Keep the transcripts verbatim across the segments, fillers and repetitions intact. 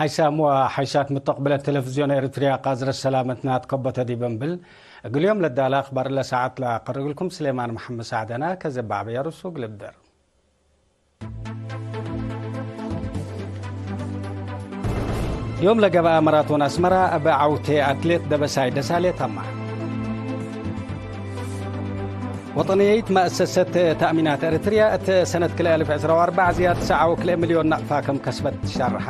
ሓይሳም ወሓይሳት ምተቅብለት ቴሌቪዝዮን ኤሪትርያ ቃዝረት ሰላመትና ትከበተ ዲብ እንብል፣ እግል ዮም ለዳለ አክባር ለሰዓት ለአቀርግልኩም ስሌማን መሐመድ ሳዕደና። ከዘባዕበ የርሱ እግል እብደር። ዮም ለገብአ መራቶን አስመራ እብ ዐውቴ አትሌት ደበሳይ ደሳሌ ተማ። ወጠንየይት መአሰሰት ተእሚናት ኤሪትርያ እት ሰነት ክልኤ አልፍ ዕስራ ወአርበዕ ዝያድ ሰዓ ወክልኤ ሚልዮን ናቅፋ ከም ከስበት ትሸርሐ።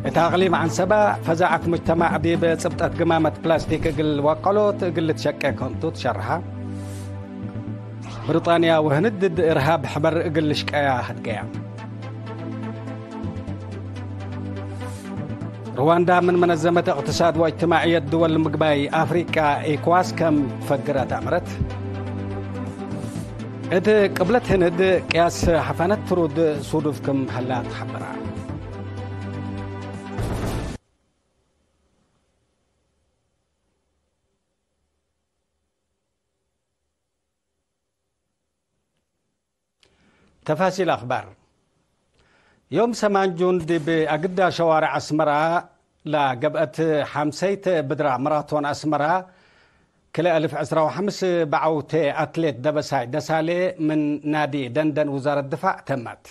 እት አቅሊም ዐንሰበ ፈዛዐት ሙጅተማዕ ዲብ ጽብጠት ግማመት ፕላስቲክ እግል ወቀሎት እግል ልትሸቄ ክምቱ ትሸርሐ። ብሪጣንያ ወህንድ ድድ እርሃብ ሕበር እግል ልሽቀያ ህድገያ። ሩዋንዳ ምን መነዘመት እቅትሳድ ወእጅትማዕየት ድወል ምግባይ አፍሪቃ ኤኮዋስ ከም ፈግረት አምረት። እት ቅብለት ህንድ ቅያስ ሐፋነት ትሩድ ሱዱፍ ክም ሀላ ተሐበራ። ተፋሲል አክባር። ዮም ሰማን ጁን ዲብ አግዳ ሸዋርዕ አስመራ ለገብአት ሐምሰይት ብድራ መራቶን አስመራ ክልኤ አልፍ ዕስራ ወሐምስ በዐውቴ አትሌት ደበሳይ ደሳሌ ምን ናዲ ደንደን ውዛረት ድፋዕ ተመት።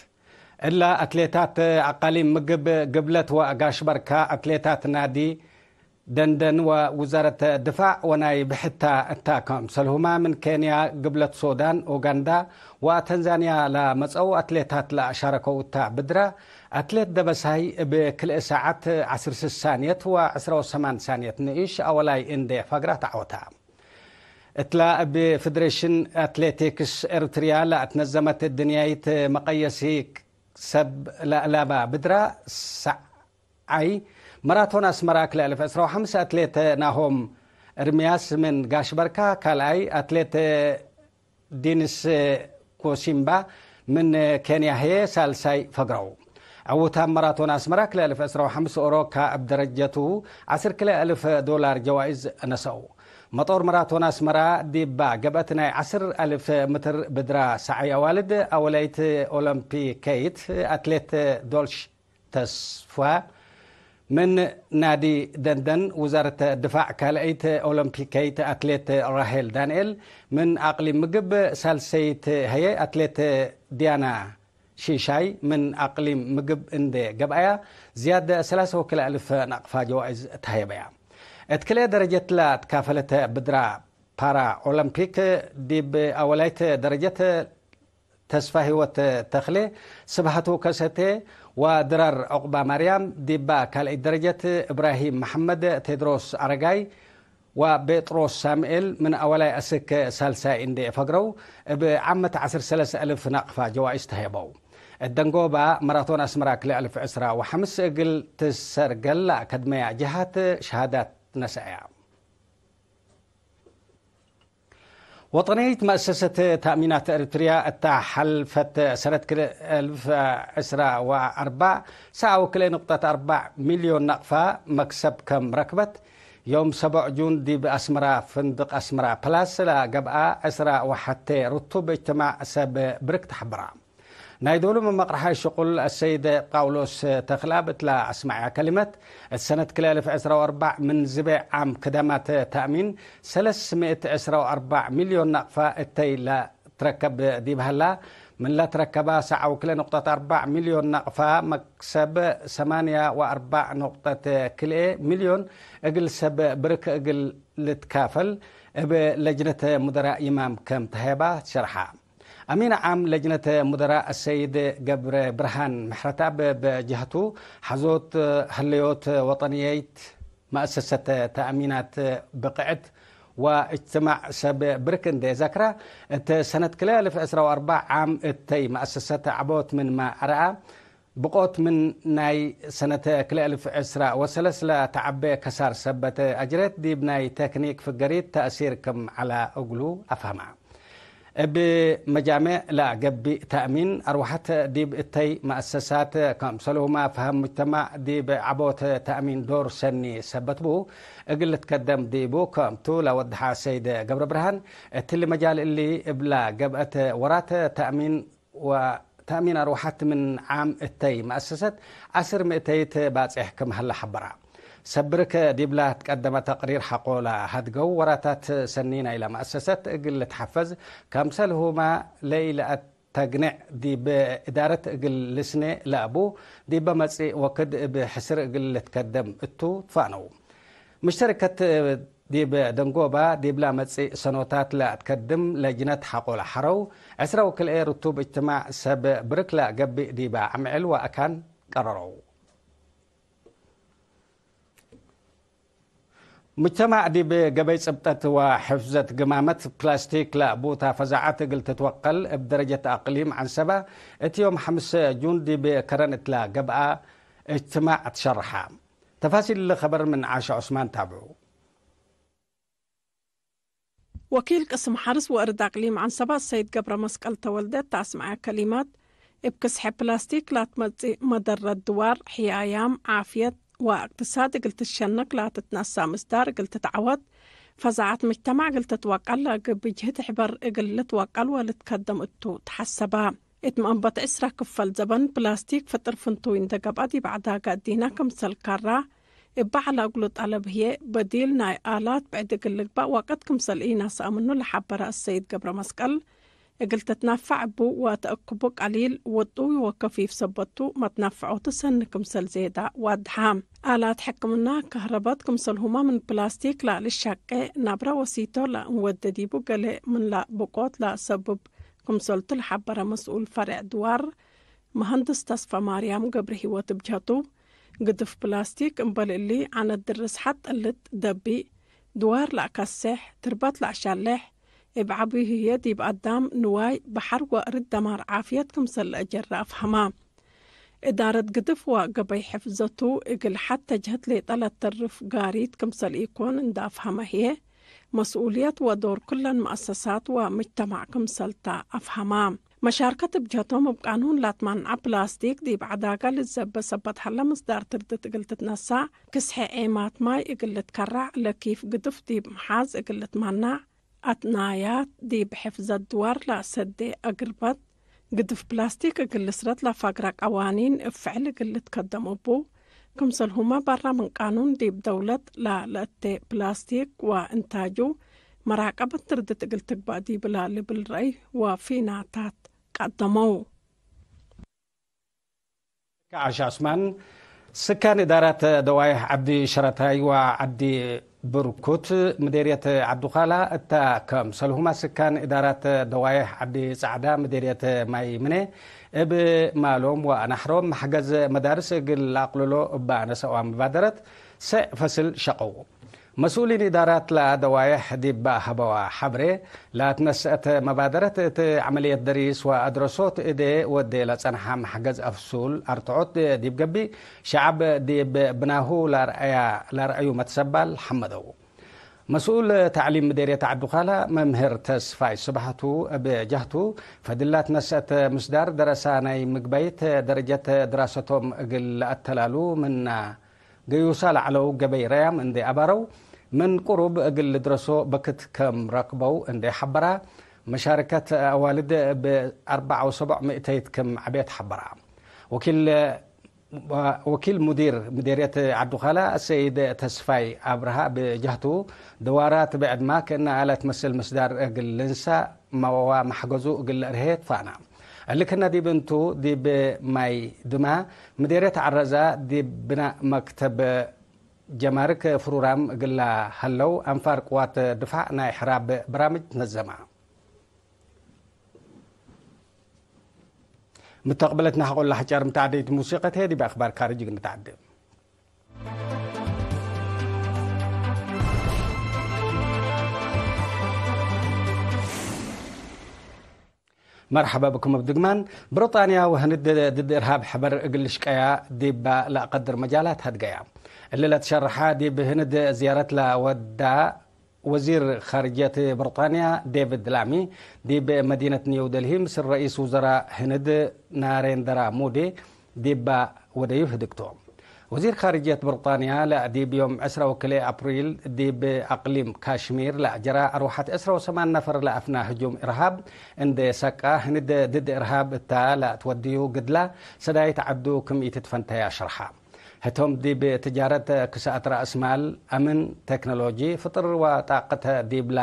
እላ አትሌታት አቃሊም ምግብ ግብለት ወጋሽ በርካ አትሌታት ናዲ ደንደን ወውዛረት ድፋዕ ወናይ ብሕታ እታ ክምሰልሁመ ምን ኬንያ፣ ግብለት ሶዳን፣ ኡጋንዳ ወተንዛንያ ለመጽአው አትሌታት ለአሻረከው እታ ብድረ፣ አትሌት ደበሳይ እብ ክልኤ ሰዓት ዐስር ስስ ሳንየት ወዕስራ ወሰማን ሳንየት ንኢሽ አወላይ እንዴ ፈግራ ተዐወተ። እትላ እብ ፌዴሬሽን አትሌቲክስ ኤርትርያ ለአትነዘመት ድንያይት መቀየሲ ሰብ ለአላባ ብድረ፣ ሰ- አይ፣ መራቶን አስመራ ክልኤ አልፍ ዕስራ ወሐምስ አትሌት ናሆም እርምያስ ምን ጋሽ በርካ ካልኣይ፣ አትሌት ዲንስ ኮሲምባ ምን ኬንያ ህዬ ሳልሳይ ፈግረው። ዕዉታም መራቶን አስመራ ክልኤ አልፍ ዕስራ ወሐምስ ኦሮካ እብ ደረጀቱ ዐስር ክልኤ አልፍ ዶላር ጀዋይዝ ነሰው። መጦር መራቶን አስመራ ዲባ ገብአት ናይ ዐስር አልፍ ምትር ብድራ ሰዓይ አዋልድ አወላይት ኦሎምፒከይት አትሌት ዶልሽ ተስፋ ምን ናዲ ደንደን፣ ውዛረት ድፋዕ ካልአይት ኦሎምፒከይት አትሌት ራሄል ዳንኤል፣ ምን አቅሊም ምግብ ሳልሰይት ህዬ አትሌት ዲያና ሺሻይ ምን አቅሊም ምግብ እንዴ ገብአያ፣ ዝያድ ሰላሰ ወክልኤ አልፍ ናቅፋ ጀዋይዝ ተሀየበያ። እት ክልኤ ደረጀት ለትካፈለት ብድራ ፓራ ኦሎምፒክ ዲብ አወላይት ደረጀት ተስፋ ህይወት ተክሌ፣ ስብሐቱ ከሰቴ ወድራር ዑቅባማርያም፣ ዲባ ካልኣይት ደረጀት እብራሂም መሐመድ፣ ቴድሮስ አረጋይ ወቤጥሮስ ሳምኤል ምን አወላይ አስክ ሳልሳይ እንዴ ፈግረው፣ እብ ዓመት ዐስር ሰለስ አልፍ ናቅፋ ጀዋይስ ተሀየበው። እት ደንጎባ መራቶን አስመራ ክልኤ አልፍ ዕስራ ወሐምስ እግል ትሰርገል ለአከድመያ ጀሃት ሸሃዳት ነሰአያ። ወጠንየይት መአሰሰት ተእሚናት ኤሪትርያ እታ ሐልፈት ሰነት ክልኤ አልፍ ዕስራ ወአርበዕ ሰዓ ወክልኤ ንቅጠት አርበዕ ሚልዮን ናቅፋ መክሰብ ከም ረክበት፣ ዮም ሰቦዕ ጁን ዲብ አስመራ ፍንድቅ አስመራ ፕላስ ለገብአ ዕስራ ወሐቴ ርቱብ እጅትማዕ ሰብ ብርክ ተሐብራ። ናይ ዶሉ መመቅርሓይ ሽቁል አሰይድ ጳውሎስ ተክልአብ እትለ አስመዐያ ከሊመት፣ እት ሰነት ክልኤ አልፍ ዕስራ ወአርበዕ ምን ዝቤ ዓም ክደማት ተእሚን ሰለስ ምእት ዕስራ ወአርበዕ ሚልዮን ናቅፋ እተይ ለትረከብ ዲብ ሀላ፣ ምን ለትረከባ ሰዓ ወክልኤ ንቁጠት አርበዕ ሚልዮን ናቅፋ መክሰብ ሰማንያ ወአርበዕ ንቁጠት ክልኤ ሚልዮን እግል ሰብ ብርክ እግል ልትካፈል እብ ለጅነት ሙደራእ ይማም ከም ተሀየባ ትሸርሐ። አሚን ዓም ለጅነት ሙደራእ አሰይድ ገብረ ብርሃን ምሕረተአብ በጀህቱ፣ ሐዞት ህለዮት ወጠንየይት መአሰሰት ተእሚናት ብቅዕት ወእጅትማዕ ሰብ ብርክ እንዴ ዘክረ፣ እት ሰነት ክልኤ አልፍ ዕስራ ወአርበዕ ዓም እተይ መአሰሰት ዐቦት ምንመ አርአ፣ ብቆት ምን ናይ ሰነት ክልኤ አልፍ ዕስራ ወሰለስ ለተዐቤ ከሳር ሰበት አጅሬት ዲብ ናይ ቴክኒክ ፍገሪት ተእሲር ክም ዐለ እግሉ አፍሀመ። እብ መጃሜዕ ለገብእ ተእሚን አርወሐት ዲብ እተይ መአሰሳት ከምሰልሁመ ፈሀም ሙጅተማዕ ዲብ ዐቦት ተእሚን ዶር ሰኒ ሰበት ቡ እግል ልትከደም ዲቡ ከምቱ ለወድሐ ሰይድ ገብረብርሃን፣ እትሊ መጃል እሊ እብለ ገብአት ወራት ተእሚን ወ ተእሚን አርወሐት ምን ዓም እተይ መአሰሰት ዐስር ምእተይት ባጼሕ ክም ሀለ ሐበራ። ሰብርከ ዲብላ ትቀደመ ተቅሪር ሐቆ ለሀድገው ወራታት ሰኒ ናይለ መአሰሰት እግል ልትሐፈዝ፣ ከምሰልሁመ ለኢለአተግኔዕ ዲብ እዳረት እግል ልስኔ ለአቡ፣ ዲበ መጽእ ወክድ እብ ሕስር እግል ልትከደም እቱ ትፋነው። ምሽተርከት ዲብ ደንጎባ፣ ዲብላ መጽእ ሰኖታት ለአትከድም ለጅነት ሐቆ ለሐረው ዕስራ ወክልኤ ርቱብ እጅትማዕ ሰብ ብርክ ለገብእ ዲበ አምዕል ወአካን ቀረረው። ሙጅተማዕ ዲብ ገበይ ጽብጠት ወሕፍዘት ግማመት ፕላስቲክ ለአቡታ ፈዛዐት እግል ትትወቀል እብ ደረጀት አቅሊም ዐንሰበ እት ዮም ሐምስ ጁን ዲብ ከረን እትለ ገብአ እጅትማዕ ትሸርሐ። ተፋሲል እሊ ከበር ምን ዓሻ ዑስማን ታብዑ። ወኪል ቅስም ሐርስ ወእርድ አቅሊም ዐንሰበ ሰይድ ገብረመስቀል ተወልደ እተ አስመዐ ከሊማት፣ እብ ክስሐ ፕላስቲክ ላትመጽእ መደረት ድዋር፣ ሕያያም፣ ዓፍየት ወእቅትሳድ እግል ትሸነክ ላትትነሰእ ምስዳር እግል ትትዐወት፣ ፈዛዐት ምጅተማዕ እግል ትትወቀል ለእግል ብጅህት ሕበር እግል ልትወቀል ወልትከደም እቱ ተሐሰበ። እት መአንበት ዕስራ ክፈል ዘበን ፕላስቲክ ፍጥር ፍንቱይ እንዴ ገብአ ዲብ ዐዳገ እዲነ ክምሰል ካራ እበ ዐለ እግሉ ጠለብ ህዬ በዲል ናይ አላት ብዕድ እግል ልግበእ ወቅት ክምሰል ኢነስአ ምኑ ለሐበረ አሰይድ ገብረመስቀል፣ እግል ትትነፈዕ እቡ ወተአክቡ ቀሊል፣ ውጡይ ወከፊፍ ሰበቱ መትነፈዖቱ ሰኒ ክምሰል ዜዳ ወድሐ። አላት ሕክምና፣ ከህረበት ክምሰልሁመ ምን ፕላስቲክ ለልሸቄ፣ ናብረ ወሲቶ ለእንወዴ ዲቡ ገሌ ምን ለብቆት ለሰብብ ክምሰልቱ ለሐበረ መስኡል ፈሬዕ ድዋር መሀንድስ ተስፈማርያም ገብረሂወት እብ ጀህቱ፣ ግድፍ ፕላስቲክ እምበል እሊ ዐነት ድርስ ሐት እልት ደቢእ፣ ድዋር ለአከሴሕ፣ ትርበት ለአሸሌሕ፣ እብ ዐቢ ህዬ ዲብ አዳም፣ ንዋይ፣ በሐር ወእርድ ደማር ዓፍየት ክምሰል ለአጀረ አፍሀመ። እዳረት ግድፍ ወገበይ ሕፍዘቱ እግል ሐተ ጀህት ሌጠ ለተርፍ ጋሪት ክምሰል ኢኮን እንዴ አፍሀመ ህዬ፣ መስኡልየት ወዶር ኩለን መአሰሳት ወምጅተማዕ ክምሰል ተ አፍሀመ። መሻርከት እብ ጀህቶም እብ ቃኑን ላትማንዐ ፕላስቲክ ዲብ ዐዳገ ልዘበ ሰበት ሀለ ምስዳር ትርድት እግል ትትነሰእ፣ ክስሐ ዔማት ማይ እግል ልትከረዕ፣ ለኪፍ ግድፍ ዲብ መሓዝ እግል ልትማናዕ፣ አትናያት ዲብ ሕፍዘት ድዋር ለአሰዴ አግርበት፣ ግድፍ ፕላስቲክ እግል ልስረት ለፈግረ ቀዋኒን እብ ፍዕል እግል ልትከደም እቡ፣ ክምሰልሁመ በረ ምን ቃኑን ዲብ ደውለት ለለአቴ ፕላስቲክ ወእንታጁ መራቀበት ትርድት እግል ትግበእ ዲብላ ልብል ረአይ ወፊናታት ቀደመው። ከዓሽ ዑስማን፣ ስካን እዳራት ደዋይሕ ዐዲ ሸረታይ ወዐዲ ብርኩት ምዴርየት ዐዱካላ እታ፣ ከምሰልሁመ ስካን እዳራት ደዋይሕ ዐዲ ጸዕዳ ምዴርየት ማይ ምኔ፣ እብ ማሎም ወአናሕሮም መሕገዝ መዳርስ እግል ለአቅልሎ እበ አነሰአወ መባደረት ሰዕ ፈስል ሸቀው። መስኡሊን እዳራት ለደዋይሕ ዲብ ሀበወ ሐብሬ፣ ለአትነስአት መባደረት እት ዐመልየት ደሪስ ወአድረሶት እዴ ወዴ ለጸንሐ መሕገዝ አፍሱል አርትዖት ዲብ ገብእ፣ ሸዐብ ዲብ ብናሁ ለአርአያ፣ ለአርአዩ መትሰባል ሐመደው። መስኡል ተዕሊም ምዴርየት ዐዱካላ መምህር ተስፋይ ስብሐቱ እብ ጀህቱ፣ ፈድል ለአትነስአት ምስዳር ደረሳ ናይ ምግበይት ደረጀት ድራሰቶም እግል ለአተላሉ ምነ ገዩሳ ለዐለው ገበይ ረያም እንዴ አባረው፣ ምን ቅሩብ እግል ልድረሶ በክት ከም ረክበው እንዴ ሐበራ፣ መሻርከት አዋልድ እብ አርበዕ ወሰቡዕ ምእተይት ክም ዐቤት ሐበራ። ወኪል፣ ወኪል ሙዲር ምዴርየት ዐዱካላ ሰይድ ተስፋይ አብርሃ እብ ጀህቱ፣ ደዋራት ብዕድማ ክእነ አለት መስል ምስዳር እግል ልንሰእ መዋዋ መሕገዙ እግል ለእርሄ ትፋና። እሊ ክነ ዲብ እንቱ፣ ዲብ ማይ ድማ፣ ምዴርየት ዐረዛ፣ ዲብ ብናእ መክተብ ጀማርክ ፍሩራም እግላ ሀለው፣ አንፋር ቅዋት ድፋዕ ናይ ሕራብ በራምጅ ትነዘማ። ምተቅብለትና ሐቆላ ሐጫር ምተዓደይት ሙሲቀት ህዬ ዲብ አክባር ካርጅ እግል ንተዓደ። መርሐበ ብኩም እብ ድግማን። ብሪጣንያ ወህንድ ድድ እርሃብ ሕበር እግል ልሽቀያ ዲበ ለአቀድር መጃላት ሀድገያ። እሊ ለትሸርሐ ዲብ ህንድ ዝያረት ለወዳ ወዚር ካርጅየት ብሪጣንያ ዴቪድ ላሚ ዲብ መዲነት ኒው ደልሂ ምስል ረኢስ ውዘራእ ህንድ ናሬንደራ ሞዲ ዲበ ወደዩ ህድግቶ። ወዚር ካርጅየት ብርጣንያ ለዲብ ዮም ዕስራ ወክልኤ አፕሪል ዲብ አቅሊም ካሽሚር ለአጀራ አርወሐት ዕስራ ወሰማን ነፈር ለአፍና ህጁም እርሃብ እንዴ ሰቃ፣ ህንደ ድድ እርሃብ እታ ለትወድዩ ግድላ ሰዳይት ዐዱ ክም ኢትትፈንተያ ሸርሐ። ህቶም ዲብ ትጃረት፣ ክሰአት ረአስ ማል፣ አምን፣ ቴክኖሎጂ፣ ፍጥር ወጣቀተ ዲብላ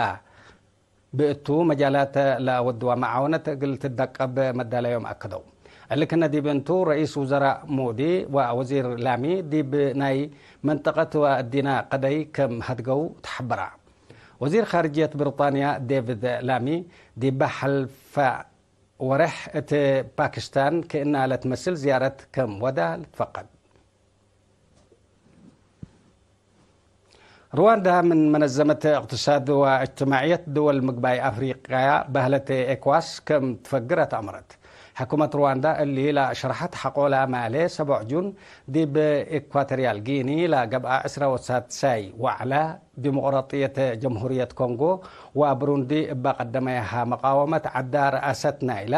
ብእቱ መጃላት ለአወድዋ መዓወነት እግል ትደቀብ መዳለዮም አከደው። እሊ ክነ ዲብ እንቱ፣ ረኢስ ውዘራእ ሞዲ ወወዚር ላሚ ዲብ ናይ መንጠቀት ወእዲና ቀደይ ክም ሀድገው ተሐበራ። ወዚር ካርጅየት ብሪጣንያ ዴቪድ ላሚ፣ ዲበ ሐልፈ ወሬሕ እት ፓኪስታን ክእና ለትመስል ዝያረት ክም ወዳ ልትፈቀድ። ርዋንዳ ምን መነዘመት እቅትሳድ ወእጅትማዕየት ድወል ምግባይ አፍሪቅያ በህለት ኤኮዋስ ክም ትፈግረት አምረት። ሕኩመት ርዋንዳ እሊ ለአሸርሐት ሐቆላ ማሌ ሰቦዕ ጁን ዲብ ኢኳቶሪያል ጊኒ ለገብአ ዕስራ ወሳድሳይ ወዕላ ዲሞቅራጥየት ጀምሁርየት ኮንጎ ወብሩንዲ እበ ቀደመያሃ መቃወመት ዐዳ ረአሰት ናይላ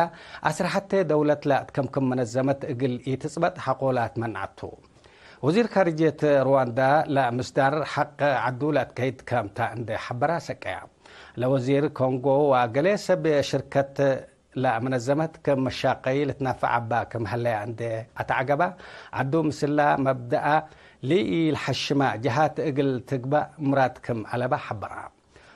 አስርሐቴ ደውለት ለአትከምክም መነዘመት እግል ኢትጽበጥ ሐቆላት መንዐቱ። ወዚር ካርጅየት ርዋንዳ ለምስዳር ሐቅ ዐዱ ለአትከይድ ከምታ እንዴ ሐበራ ሰቀያ። ለወዚር ኮንጎ ወገሌ ሰብ ሽርከት ለመነዘመት ክም መሻቀይ ልትናፈዕ አባ ክም ሀለያ እንዴ አተዐገባ፣ ዐዱ ምስላ መብደአ ለኢልሐሽማ ጀሃት እግል ትግባእ ምራድ ክም አለባ ሐበራ።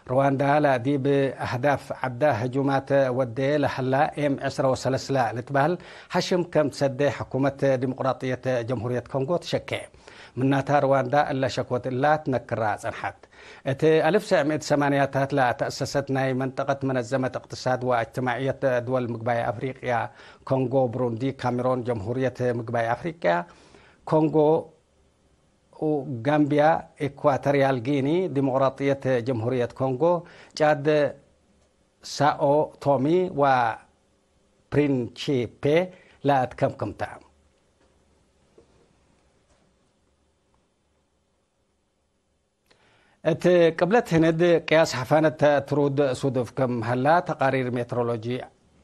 ርዋንዳ ለዲብ አህዳፍ ዐዳ ህጁማት ወዴ ለሀላ ኤም ዕስራ ወሰለስ ለልትበህል ሐሽም ክም ትሰዴ ሕኩመት ዲሞቅራጥየት ጀምሁርየት ኮንጎ ትሸኬ። ምናተ ርዋንዳ እለ ሸክወት እላ ትነክራ ጸንሐት። እት አልፍ ወትሰዕ ምእት ሰማንያታት ለተአሰሰት ናይ መንጠቀት መነዘመት እቅትሳድ ወእጅትማዕየት ድወል ምግባይ አፍሪቅያ፣ ኮንጎ፣ ብሩንዲ፣ ካሜሮን፣ ጀምሁርየት ምግባይ አፍሪቅያ፣ ኮንጎ፣ ጋምቢያ፣ ኢኳቶሪያል ጊኒ፣ ዲሞቅራጥየት ጀምሁርየት ኮንጎ፣ ጫድ፣ ሳኦ ቶሚ ወፕሪንቺፔ ለአትከምክምታ። እት ቅብለት ህንድ ቅያስ ሐፋነት ትሩድ ሱዱፍ ክም ሀላ ተቃሪር ሜትሮሎጂ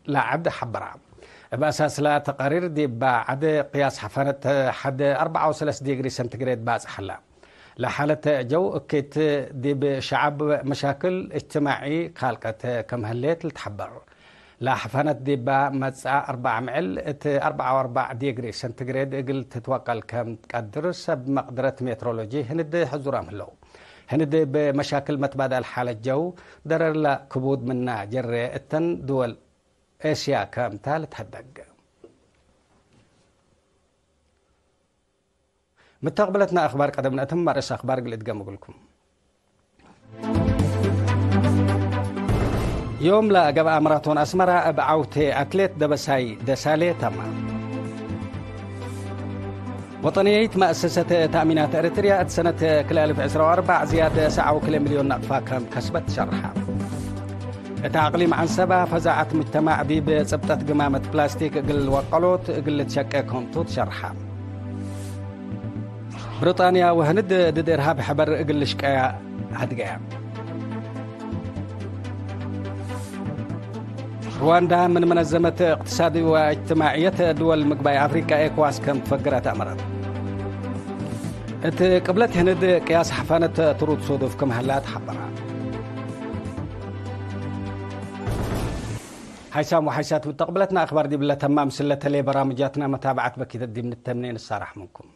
ለዐድ ሐበራ። እብ አሳስላ ተቃሪር ዲብ በዐድ ቅያስ ሐፋነት ሐድ አርበዓ ወሰለስ ዲግሪ ሰንቲግሬድ ባጽሕ ሀላ። ለሓለት ጀው እኪት ዲብ ሸዐብ መሻክል እጅትማዒ ካልቀት ክም ህሌት ልትሐበር። ለሐፋነት ዲበ መጽአ አርበዕ ምዕል እት አርበዓ ወአርበዕ ዲግሪ ሰንቲግሬድ እግል ትትወቀል ከም ትቀድር ሰብ መቅደረት ሜትሮሎጂ ህንድ ሕዙራም ህለው። ህንድ እብ መሻክል መትባዳል ሓለት ጀው ደረርለ ክቡድ ምና ጀሬ እተን ድወል ኤስያ ከምታ ልትሀደግ። ምተቅብለትና አክባር ቀደም ነአትም፣ መርእስ አክባር እግል እድገም እግልኩም። ዮም ለገብአ ማራቶን አስመራ እብ ዐውቴ አትሌት ደበሳይ ደሳሌ ተመ። ወጠንየይት መአሰሰት ተእሚናት ኤረትርያ እት ሰነት ክልኤ አልፍ ዕስራ ወአርበዕ ዝያድ ሰዓ ወክልኤ ሚልዮን ናቅፋ ከም ከስበት ሸርሐ። እት አቅሊም ዐንሰበ ፈዛዐት ሙጅተማዕ ዲብ ጽብጠት ግማመት ፕላስቲክ እግል ወቀሎት እግል ልትሸቄ ክምቱ ትሸርሐ። ብሪጣንያ ወህንድ ድድ እርሃብ ሕበር እግል ልሽቀያ ሀድገያ። ሩዋንዳ ምን መነዘመት እቅትሳድ ወእጅትማዕየት ድወል ምግባይ አፍሪቃ ኤኮዋስ ከም ትፈግረት አመረት። እት ቅብለት ህንድ ቅያስ ሐፋነት ትሩድ ሱዱፍ ክም ሀላ ተሐበራ። ሓይሳም ወሓይሳት ምተቅብለትና አክባር ዲብለ ተማም ስለተሌ በራምጃትና መታብዐት በኪተት ዲብ ንተምኔ ንሳራሕ ምንኩም።